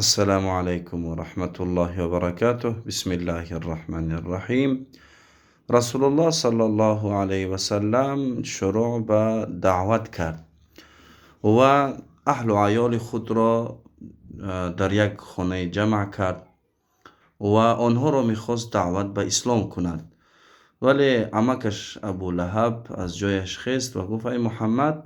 Ассалому алайкум ва раҳматуллоҳи ва баракатуҳ. Бисмиллаҳир раҳмонир раҳим. Расулуллоҳ саллаллоҳу алайҳи васаллам шурӯъ ба даъват кард ва аҳлу аёли худро дар як хонаи ҷамъ кард ва онҳоро мехост даъват ба ислом кунад. Вале амакаш Абу Лаҳаб аз ҷояш хест ва гуфт: ай Муҳаммад,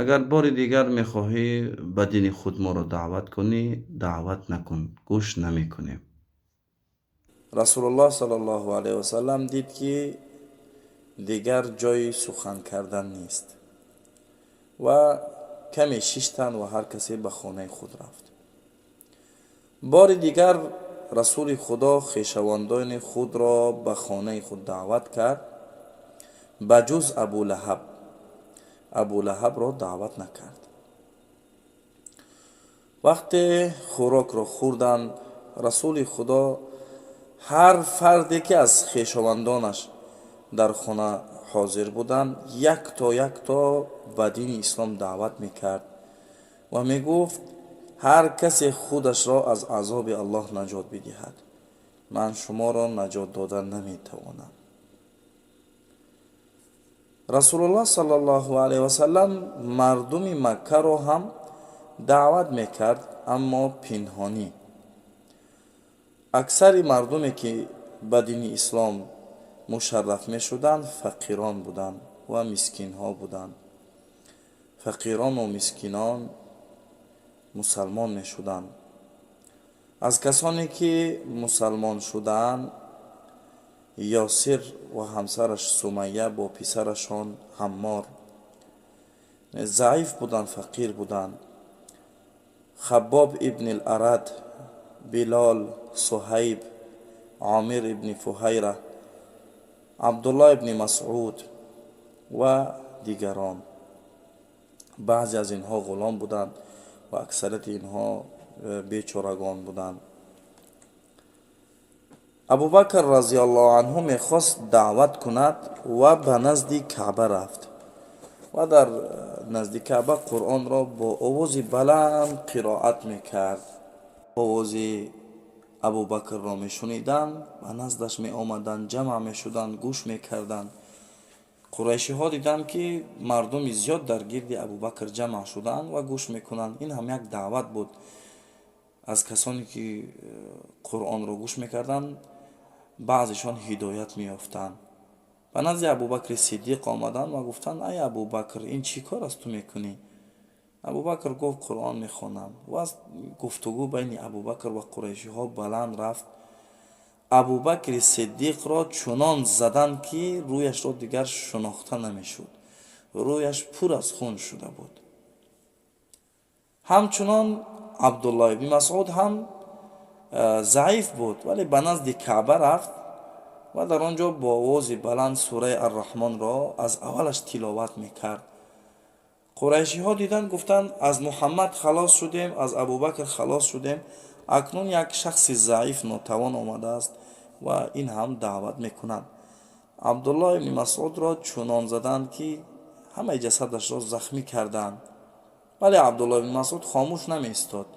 агар бори дигар мехоҳӣ ба дини худ моро даъват кунӣ, даъват накун, гӯш намекунем. Расулуллоҳ саллаллоҳу алайҳи васаллам дид, ки дигар ҷои сухан кардан нест ва каме шиштанд ва ҳар касе ба хонаи худ рафт. Бори дигар Расули Худо хешавандони худро ба хонаи худ даъват кард, ба ҷуз Абу Лаҳаб. Абу Лаҳабро даъват накард. Вақте хӯрокро хӯрданд, Расули Худо ҳар фарде ки аз хешовандонаш дар хона ҳозир буданд, якто якто ба дини ислом даъват мекард ва мегуфт: ҳар касе худашро аз азоби Аллоҳ наҷот бидиҳад, ман шуморо наҷот дода наметавонам. Расулуллоҳ саллаллоҳу алайҳи васаллам мардуми Маккаро ҳам даъват мекард, аммо пинҳонӣ. Аксари мардуме ки ба дини ислом мушарраф мешуданд, фақирон буданд ва мискинҳо буданд. Фақирону мискинон мусалмон мешуданд. Аз касоне ки мусалмон шудаанд, Ёсир ва ҳамсараш Сумайя бо писарашон Ҳаммор. Заиф буданд, фақир буданд. Хаббоб ибни Арад, Билол, Суҳайб, Омир ибни Фуҳайра, Абдуллоҳ ибни Масъуд ва дигарон. Баъзе аз инҳо ғулом буданд ва аксарияти инҳо бечорагон буданд. Абубакр разиаллоҳу анҳу мехост даъват кунад ва ба назди Каъба рафт ва дар назди Каъба Қуръонро бо овози баланд қироат мекард. Овози Абубакрро мешуниданд, ба наздаш меомаданд, ҷамъ мешуданд, гӯш мекарданд. Қурайшиҳо диданд, ки мардуми зиёд дар гирди Абубакр ҷамъ шудаанд ва гӯш мекунанд. Ин ҳам як даъват буд. Аз касоне ки Қуръонро гӯш мекарданд, баъзешон ҳидоят меёфтанд. Ба назди Абубакри Сиддиқ омаданд ва гуфтанд: ай Абубакр, ин чӣ кор аст ту мекунӣ? Абубакр гуфт: Қуръон мехонам. Ва гуфтугӯ байни Абубакр ва қурайшиҳо баланд рафт. Абубакри Сиддиқро чунон заданд, ки рӯяшро дигар шинохта намешуд. Рӯяш пур аз хун шуда буд. Ҳамчунон Абдуллоҳ ибни Масъуд ҳам заиф буд, вале ба назди Каъба рафт ва дар он ҷо бо овози баланд сураи Арраҳмонро аз аввалаш тиловат мекард. Қурайшиҳо диданд, гуфтанд: аз Муҳаммад халос шудем, аз Абубакр халос шудем, акнун як шахси заиф, нотавон омадааст ва ин ҳам даъват мекунад. Абдуллоҳ ибни Масъудро чунон заданд, ки ҳамаи ҷасадашро захмӣ карданд. Вале Абдуллоҳ ибни Масъуд хомӯш намеистод.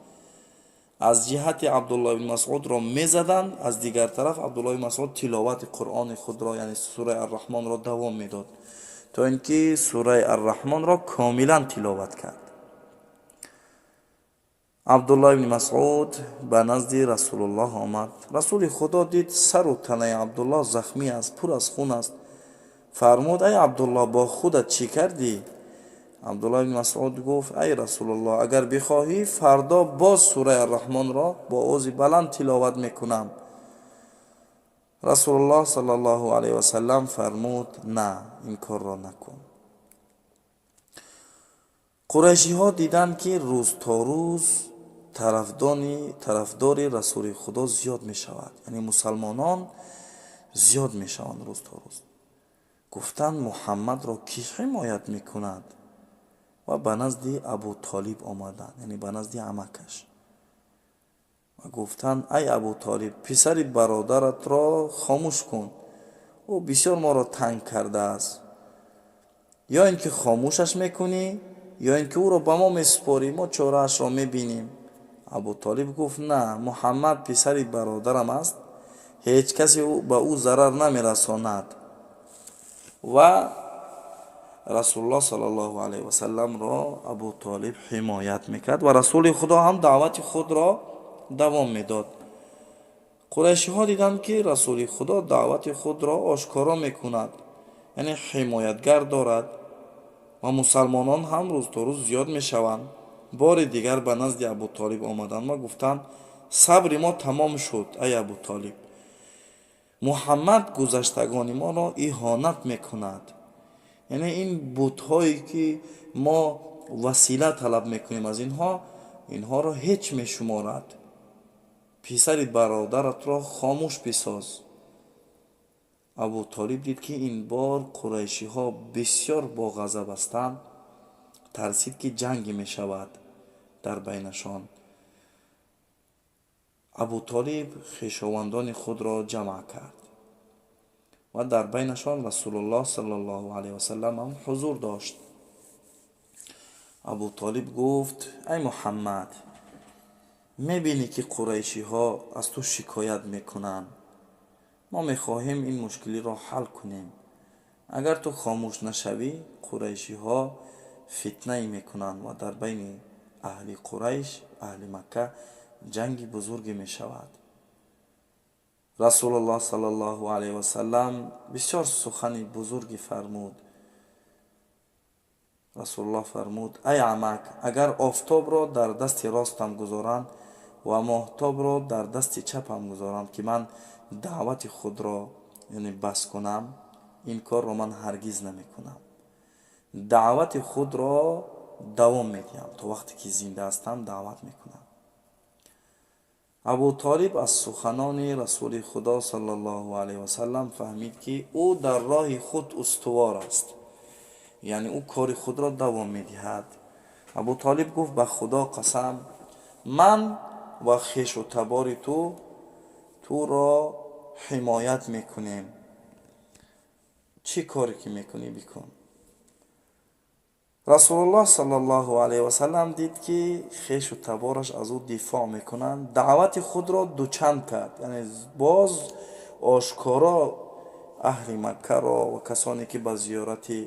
Аз ҷиҳати Абдуллоҳ ибни Масъудро мезаданд, аз дигар тараф Абдуллоҳ ибни Масъуд тиловати Қуръони худро, яъне сураи Арраҳмонро давом медод, то ин ки сураи Арраҳмонро комилан тиловат кард. Абдуллоҳ ибни Масъуд ба назди Расулуллоҳ омад. Расули Худо дид, сару танаи Абдуллоҳ захмӣ аст, пур аз хун аст. Фармуд: ай Абдуллоҳ, бо худат чӣ кардӣ? Абдуллоҳ ибни Масъуд гуфт: ай Расулуллоҳ, агар бихоҳӣ, фардо боз сураи Арраҳмонро бо овози баланд тиловат мекунам. Расулуллоҳ саллаллоҳу алайҳи васаллам фармуд: на, ин корро накун. Қурайшиҳо диданд, ки рӯз то рӯз тарафдори Расули Худо зиёд мешавад, яъне мусалмонон зиёд мешаванд рӯз то рӯз. Гуфтанд: Муҳаммадро кӣ ҳимоят мекунад? Ва ба назди Абу Толиб омаданд, яъне ба назди амакаш, ва гуфтанд: ай Абу Толиб, писари бародаратро хомӯш кун, ӯ бисёр моро танг кардааст. Ё ин ки хомӯшаш мекунӣ, ё ин ки ӯро ба мо месупорӣ, мо чораашро мебинем. Абу Толиб гуфт: на, Муҳаммад писари бародарам аст, ҳеҷ касе ба ӯ зарар намерасонад. Ва Расулуллоҳ саллаллоҳу алайҳи васалламро Абу Толиб ҳимоят мекард ва Расули Худо ҳам даъвати худро давом медод. Қурайшиҳо диданд, ки Расули Худо даъвати худро ошкоро мекунад, яъне ҳимоятгар дорад ва мусалмонон ҳам рӯз то рӯз зиёд мешаванд. Бори дигар ба назди Абу Толиб омаданд ва гуфтанд: сабри мо тамом шуд, ай Абу Толиб, Муҳаммад гузаштагони моро иҳонат мекунад, яъне ин бутҳое ки мо васила талаб мекунем аз инҳо, инҳоро ҳеҷ мешуморад. Писари бародаратро хомӯш бисоз. Абу Толиб дид, ки ин бор қурайшиҳо бисёр боғазаб ҳастанд, тарсид, ки ҷанге мешавад дар байнашон. Абу Толиб хешовандони худро ҷамъ кард ва дар байнашон Расулуллоҳ саллаллоҳу алайҳи васаллам ҳам ҳузур дошт. Абу Толиб гуфт: ай Муҳаммад, мебинӣ, ки қурайшиҳо аз ту шикоят мекунанд. Мо мехоҳем ин мушкилиро ҳал кунем. Агар ту хомӯш нашавӣ, қурайшиҳо фитнае мекунанд ва дар байни аҳли Қурайш, аҳли Макка ҷанги бузурге мешавад. Расулуллоҳ саллаллоҳу алайҳи васаллам бисёр сухани бузурге фармуд. Расулуллоҳ фармуд: ай амак, агар офтобро дар дасти ростам гузоранд ва моҳтобро дар дасти чапам гузоранд, ки ман даъвати худро, яъне, бас кунам, ин корро ман ҳаргиз намекунам. Даъвати худро давом медиҳам, то вақте ки зинда ҳастам даъват мекунам. Абу Толиб аз суханони Расули Худо саллаллоҳу алайҳи васаллам фаҳмид, ки ӯ дар роҳи худ устувор аст, яъне ӯ кори худро давом медиҳад. Абу Толиб гуфт: ба Худо қасам, ман ва хешу табори ту туро ҳимоят мекунем, чӣ коре ки мекунӣ, бикун. Расулуллоҳ саллаллоҳу алайҳи васаллам дид, ки хешу табораш аз ӯ дифоъ мекунанд, даъвати худро дучанд кард, яъне боз ошкоро аҳли Маккаро ва касоне ки ба зиёрати,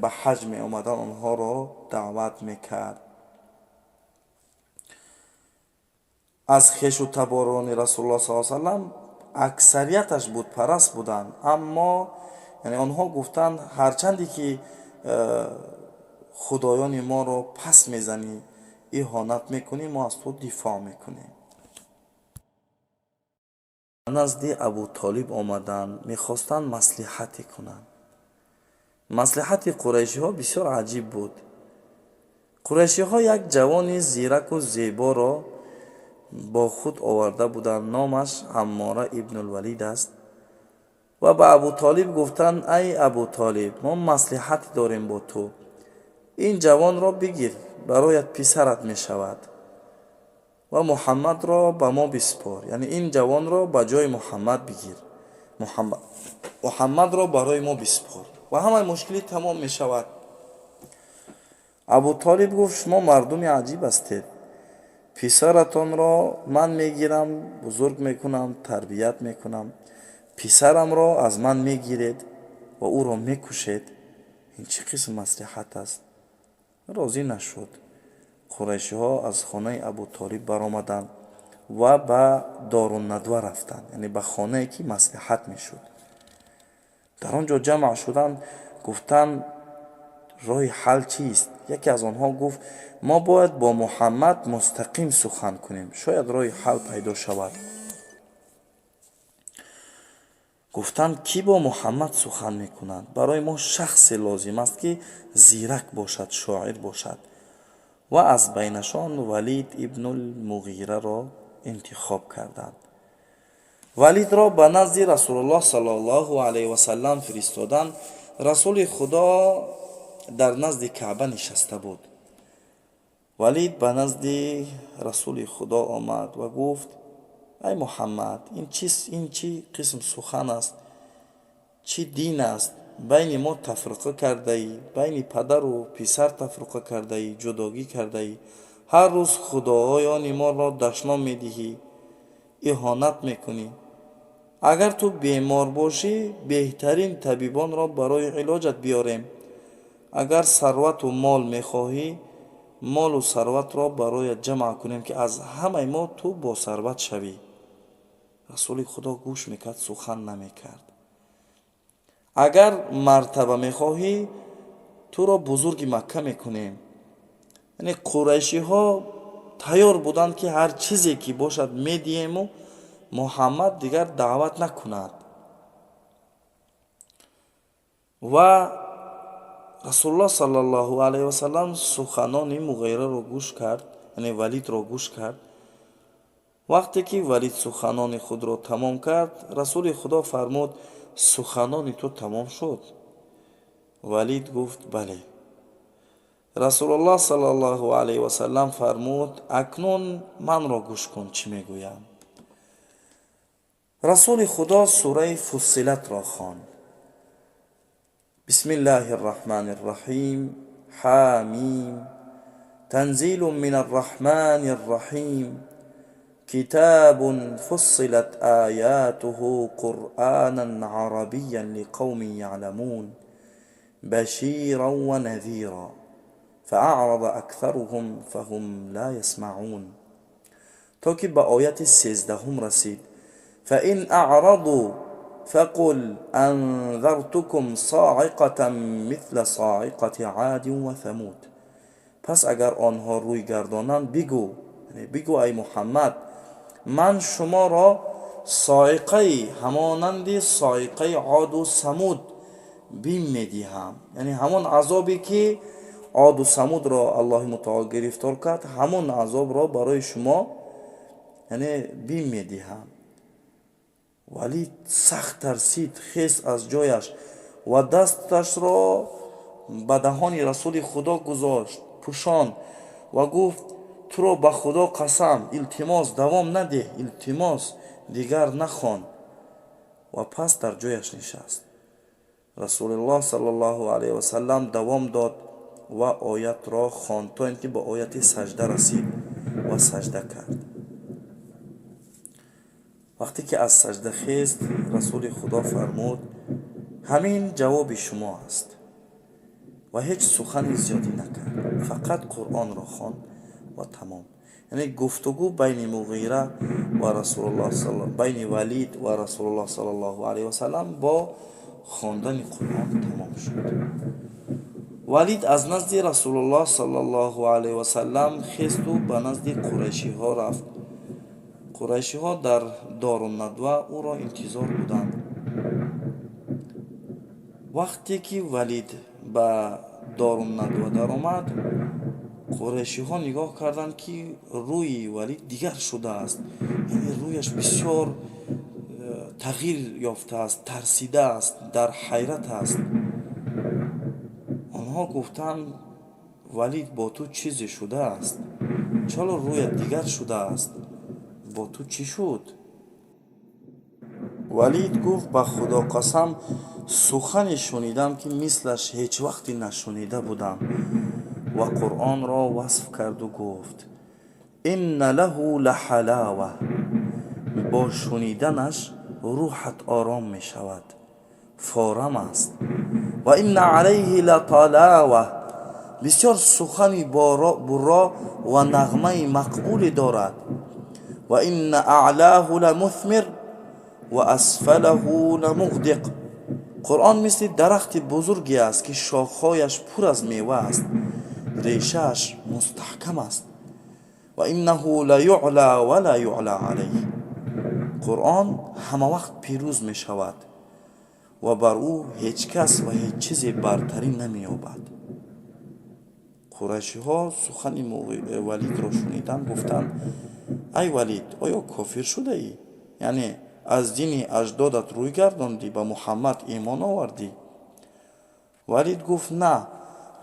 ба ҳаҷ меомаданд, онҳоро даъват мекард. Аз хешу таборони Расулуллоҳ саллаллоҳу алайҳи васаллам аксарияташ бутпараст буданд, аммо яъне онҳо гуфтанд: ҳарчанде ки худоёни моро пас мезанӣ, иҳонат мекунӣ, мо аз ту дифоъ мекунем. Назди Абу Толиб омаданд, мехостанд маслиҳате кунанд. Маслиҳати қурайшиҳо бисёр аҷиб буд. Қурайшиҳо як ҷавони зираку зеборо бо худ оварда буданд, номаш Аммора ибнулвалид аст, ва ба Абу Толиб гуфтанд: ай Абу Толиб, мо маслиҳате дорем бо ту, ин ҷавонро бигир, бароят писарат мешавад, ва Муҳаммадро ба мо биспор, яъне ин ҷавонро ба ҷои Муҳаммад бигир, Муҳаммадро барои мо биспор ва ҳамаи мушкилӣ тамом мешавад. Абу Толиб гуфт: шумо мардуми аҷиб ҳастед, писаратонро ман мегирам, бузург мекунам, тарбият мекунам, писарамро аз ман мегиред ва ӯро мекушед, ин чӣ қисм маслиҳат аст? Розӣ нашуд. Қурайшиҳо аз хонаи Абу Толиб баромаданд ва ба Доруннадва рафтанд, яъне ба хонае ки маслиҳат мешуд. Дар он ҷо ҷамъ шуданд, гуфтанд: роҳи ҳал чист? Яке аз онҳо гуфт: мо бояд бо Муҳаммад мустақим сухан кунем, шояд роҳи ҳал пайдо шавад. Гуфтанд: кӣ бо Муҳаммад сухан мекунад? Барои мо шахсе лозим аст, ки зирак бошад, шоир бошад. Ва аз байнашон Валид ибнулмуғираро интихоб карданд. Валидро ба назди Расулуллоҳ саллаллоҳу алайҳи васаллам фиристоданд. Расули Худо дар назди Каъба нишаста буд. Валид ба назди Расули Худо омад ва гуфт: ай Муҳаммад, ин чӣ қисм сухан аст, чӣ дин аст? Байни мо тафриқа кардаӣ, байни падару писар тафриқа кардаӣ, ҷудогӣ кардаӣ. Ҳар рӯз худоёни моро дашном медиҳӣ, иҳонат мекунӣ. Агар ту бемор бошӣ, беҳтарин табибонро барои илоҷат биёрем. Агар сарвату мол мехоҳӣ, молу сарватро бароят ҷамъ кунем, ки аз ҳамаи мо ту босарват шавӣ. Расули Худо гӯш мекард, сухан намекард. Агар мартаба мехоҳӣ, туро бузурги Макка мекунем. Яъне қурайшиҳо тайёр буданд, ки ҳар чизе ки бошад медиҳему Муҳаммад дигар даъват накунад. Ва Расулуллоҳ саллаллоҳу алайҳи васаллам суханони Муғайраро гӯш кард, яъне Валидро гӯш кард. Вақте ки Валид суханони худро тамом кард, Расули Худо фармуд: суханони ту тамом шуд? Валид гуфт: бале. Расулуллоҳ саллаллоҳу алайҳи васаллам фармуд: акнун манро гӯш кун, чӣ мегӯям. Расули Худо сураи Фуссилатро хонд. Бисмиллаҳи рраҳмани рраҳим. Ҳамим. Танзилун мин арраҳмани рраҳим. Китабун фуссилат оятуҳу қуръанан арабиян лиқавмин яъламун. Баширан ва назира. Фаърада аксаруҳум фаҳум ла ясмаъун. То ки ба ояти 13 расид. Фаин аъраду фақул анзартукум соиқатан мисла соиқати один ва самуд. Пас агар онҳо рӯй гардонанд, бигӯ, яъне бигӯ ай Муҳаммад, ман шуморо соиқаи ҳамонанди соиқаи Оду Самуд бим медиҳам. Яъне ҳамон азобе ки Оду Самудро Аллоҳи мутаол гирифтор кард, ҳамон азобро барои шумо яъне бим медиҳам. Валид сахт тарсид, хест аз ҷояш ва дасташро ба даҳони Расули Худо гузошт, пӯшонд ва гуфт: туро ба Худо қасам, илтимос давом надеҳ, илтимос дигар нахон. Ва пас дар ҷояш нишаст. Расулуллоҳ саллаллоҳу алайҳи васаллам давом дод ва оятро хонд, то ин ки ба ояти сажда расид ва сажда кард. Вақте ки аз сажда хест, Расули Худо фармуд: ҳамин ҷавоби шумо аст. Ва ҳеҷ сухани зиёдӣ накард, фақат Қуръонро хонд ва тамом. Яъне гуфтугӯ байни Муғира ва Расулуллоҳ, байни Валид ва Расулуллоҳ саллаллоҳу алайҳи васаллам бо хондани Қуръон тамом шуд. Валид аз назди Расулуллоҳ саллаллоҳу алайҳи васаллам хесту ба назди қурайшиҳо рафт. Қурайшиҳо дар Доруннадва ӯро интизор буданд. Вақте ки Валид ба Доруннадва даромад, қурайшиҳо нигоҳ карданд, ки рӯи Валид дигар шудааст. Яъне рӯяш бисёр тағйир ёфтааст, тарсидааст, дар ҳайрат аст. Онҳо гуфтанд: Валид, бо ту чизе шудааст? Чаро рӯят дигар шудааст? Бо ту чӣ шуд? Валид гуфт: ба Худо қасам, сухане шунидам, ки мислаш ҳеҷ вақте нашунида будам. Ва Қуръонро васф карду гуфт: инна лаҳу лаҳалава. Бо шуниданаш рӯҳат ором мешавад, форам аст. Ва инна алайҳи латалава. Бисёр сухани бурро ва нағмаи мақбуле дорад. Ва инна аълаҳу ламуthмир ва асфалаҳу ламуғдиқ. Қуръон мисли дарахти бузурге аст, ки шохҳояш пур аз мева аст, решааш мустаҳкам аст. Ва иннаҳу лаюъла ва ла юъла алайҳ. Қуръон ҳамавақт пирӯз мешавад ва бар ӯ ҳеҷ кас ва ҳеҷ чизе бартарӣ намеёбад. Қурайшиҳо сухани Валидро шуниданд, гуфтанд: ай Валид, оё кофир шудаӣ? Яъне аз дини аҷдодат рӯй гардондӣ, ба Муҳаммад имон овардӣ? Валид гуфт: на,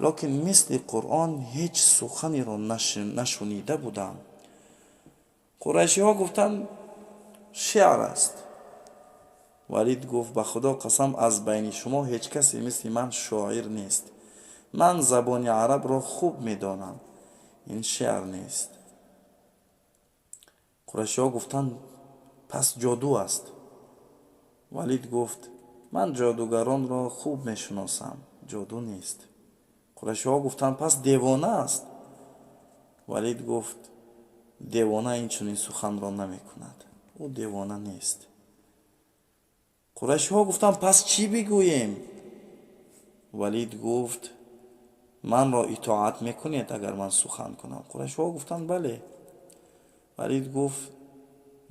лекин мисли Қуръон ҳеҷ суханеро нашунида будам. Қурайшиҳо гуфтанд: шеър аст. Валид гуфт: ба Худо қасам, аз байни шумо ҳеҷ касе мисли ман шоир нест. Ман забони арабро хуб медонам. Ин шеър нест. Қурайшиҳо гуфтанд: пас ҷоду аст. Валид гуфт: ман ҷодугаронро хуб мешиносам, ҷоду нест. Қурайшиҳо гуфтанд: пас девона аст. Валид гуфт: девона ин чунин суханро намекунад, ӯ девона нест. Қурайшиҳо гуфтанд: пас чӣ бигӯем? Валид гуфт: манро итоат мекунед, агар ман сухан кунам? Қурайшиҳо гуфтанд: бале. Валид гуфт: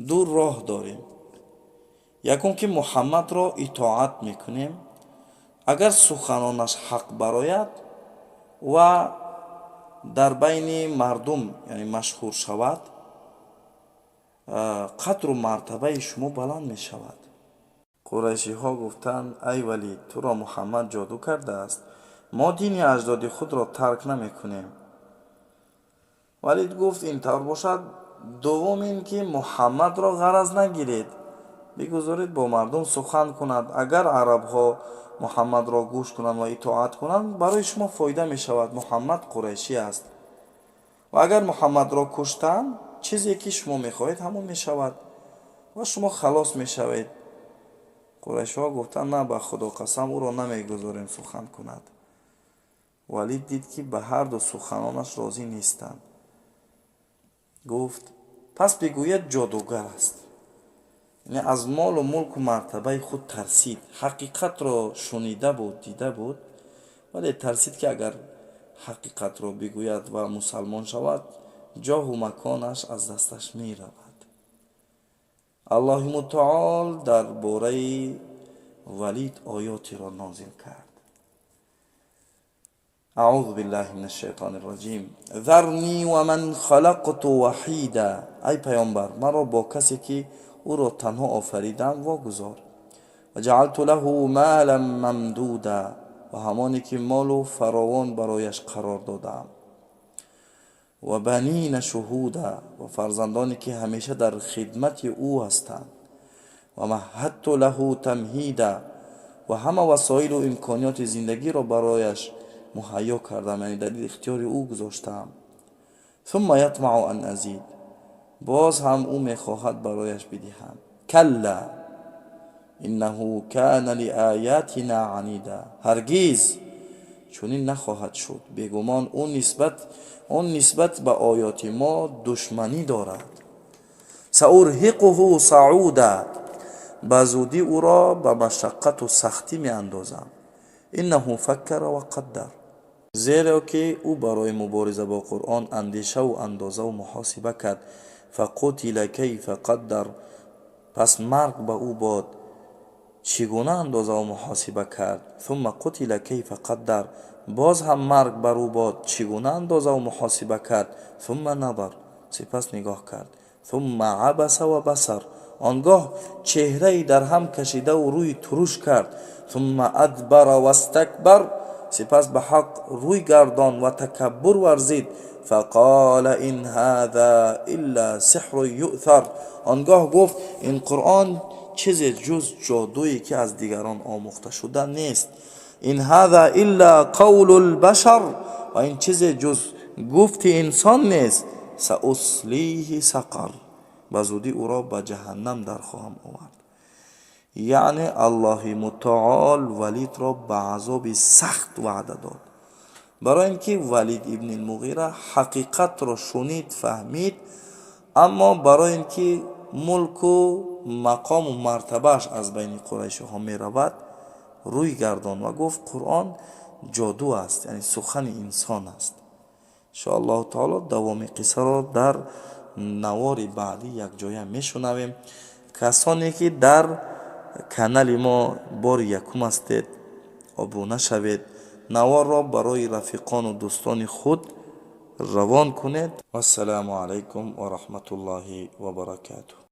ду роҳ дорем. Якум, ки Муҳаммадро итоат мекунем, агар суханонаш ҳақ барояд ва дар байни мардум, яъне машҳур шавад, қадру мартабаи шумо баланд мешавад. Қурайшиҳо гуфтанд: ай Валид, туро Муҳаммад ҷоду кардааст, мо дини аҷдоди худро тарк намекунем. Валид гуфт: ин тавр бошад, дуввум ин ки Муҳаммадро ғараз нагиред, бигузоред бо мардум сухан кунад. Агар арабҳо Муҳаммадро гӯш кунанд ва итоат кунанд, барои шумо фоида мешавад. Муҳаммад қурайшӣ аст ва агар Муҳаммадро куштанд, чизе ки шумо мехоҳед, ҳамон мешавад ва шумо халос мешавед. Қурайшиҳо гуфтанд: на, ба Худо қасам, ӯро намегузорем сухан кунад. Валид дид, ки ба ҳар ду суханонаш розӣ нестанд. Гуфт: пас бигӯяд ҷодугар аст. Яъне аз молу мулку мартабаи худ тарсид. Ҳақиқатро шунида буд, дида буд, вале тарсид, ки агар ҳақиқатро бигӯяд ва мусалмон шавад, ҷоҳу маконаш аз дасташ меравад. Аллоҳи мутаол дар бораи Валид оётеро нозил кард. أعوذ بالله من الشیطان الرجیم. ذرنی و من خلقت وحیدا. ای پیامبر، مرا با کسی که او را تنها آفریدم واگذار. و جعلت له مالا ممدودا. و همانی که مال و فراوان برایش قرار دادم. و بنین شهودا. و فرزندانی که همیشه در خدمت او هستند. و مهدت له تمهیدا. و همه وسایل و امکانیات زندگی را برایش مهیا کردم، یعنی در اختیار او گذاشتم. ثم یطمع ان ازید. باز هم او میخواهد برایش بدهم. کلا انه کان لآیاتنا عنیدا. هرگز چنین نخواهد شد، بیگمان او نسبت به آیات ما دشمنی دارد. سأرهقه صعودا. به زودی او را به مشقت و سختی می اندازم. انه فکر و قدر. زیرا که او برای مبارزه با قرآن اندیشه و اندازه و محاسبه کرد. فقتل کیف قدر. پس مرگ به او باد، چگونه اندازه و محاسبه کرد. ثم قتل کیف قدر. باز هم مرگ بر او باد، چگونه اندازه و محاسبه کرد. ثم نظر. سپس نگاه کرد. ثم عبس و بصر. آنگاه چهره در هم کشیده و روی ترش کرد. ثم ادبر و استکبر. سپس به حق روی گردان و تکبر ورزید. فقال این هذا الا سحر یؤثر. آنگاه گفت: این قرآن چیز جز جادویی که از دیگران آموخته شده نیست. این هذا الا قول البشر. و این چیز جز گفت انسان نیست. سأصلیه سقر. به زودی او را به جهنم در خواهم آورد. یعنی الله متعال ولید را به عذاب سخت وعده داد، برای اینکه ولید ابن المغیره حقیقت را شنید، فهمید، اما برای اینکه ملک و مقام و مرتبهش از بین قریش ها می رود، روی گردان و گفت قرآن جادو است، یعنی سخن انسان است. انشاءالله تعالی دوام قصه را در نوار بعدی یک جایه میشنویم. کسانی که در канали мо бори якум ҳастед, обуна шавед, наворро барои рафиқону дӯстони худ равон кунед. Вассалому алайкум ва раҳматуллоҳи ва баракатуҳ.